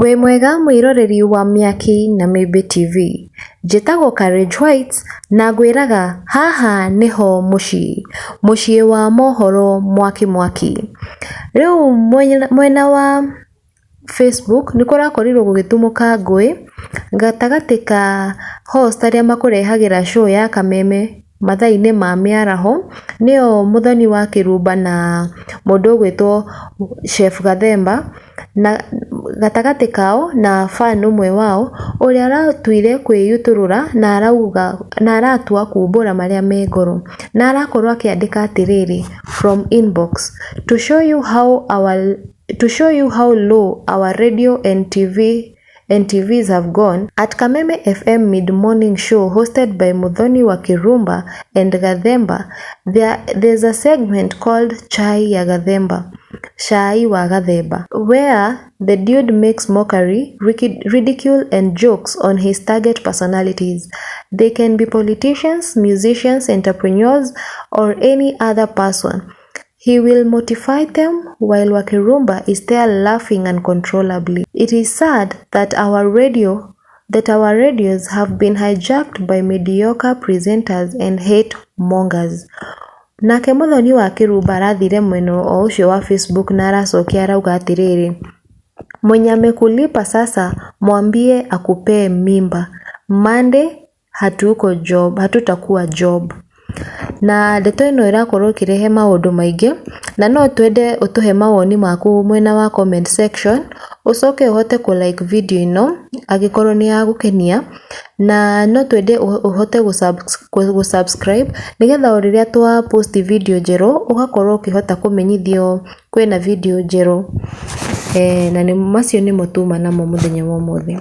Wĩ mwega mwĩroreri wa Mĩaki na Mĩmbi TV, njĩtagwo Courage White na ngwĩraga haha nĩho mũciĩ, mũciĩ wa mohoro mwaki mwaki. Rĩu mwena wa Facebook nĩ kũrakorirwo gũgĩtumũka ngũĩ gatagatĩ ka host arĩa makũrehagĩra show ya Kameme mathaa-inĩ ma mĩaraho, nĩo Mũthoni wa Kĩrumba na mũndũ ũgwĩtwo Chef Gathemba, na gatagatĩ kao na fan ũmwe wao ũrĩa ũratuire kwĩyutũrũra na arauga na aratua kumbũra marĩa me ngoro. Na arakorwo akĩandĩka atĩrĩrĩ, "From inbox, to show you how low our radio and TV and TVs have gone, at Kameme FM mid-morning show hosted by Muthoni wa Kirumba and Gathemba, there's a segment called Chai ya Gathemba, Chai wa Gathemba, where the dude makes mockery, ridicule and jokes on his target personalities. They can be politicians, musicians, entrepreneurs, or any other person. He will mortify them while Wakirumba is there laughing uncontrollably. It is sad that our radios have been hijacked by mediocre presenters and hate mongers." Nake Muthoni wa Kĩrumba arathire mwena o ũcio wa Facebook na aracokia arauga atĩrĩrĩ, "Mwenye amekulipa sasa mwambie akupee mimba. Monday hatuko job, hatutakuwa job." Na ndeto ĩno ĩrakorwo ĩkĩrehe maũndũ maingĩ na no twende ũtũhe mawoni maku mwena wa comment section, ũcoke ũhote kũ like video ĩno angĩkorwo nĩ yagũkenia, na no twende ũhote gũ subscribe nĩgetha o rĩrĩa twa post video njerũ ũgakorwo ũkĩhota kũmenyithio kwĩna video njerũ. Na macio nĩmo tuma namo mũthenya wa ũmũthĩ.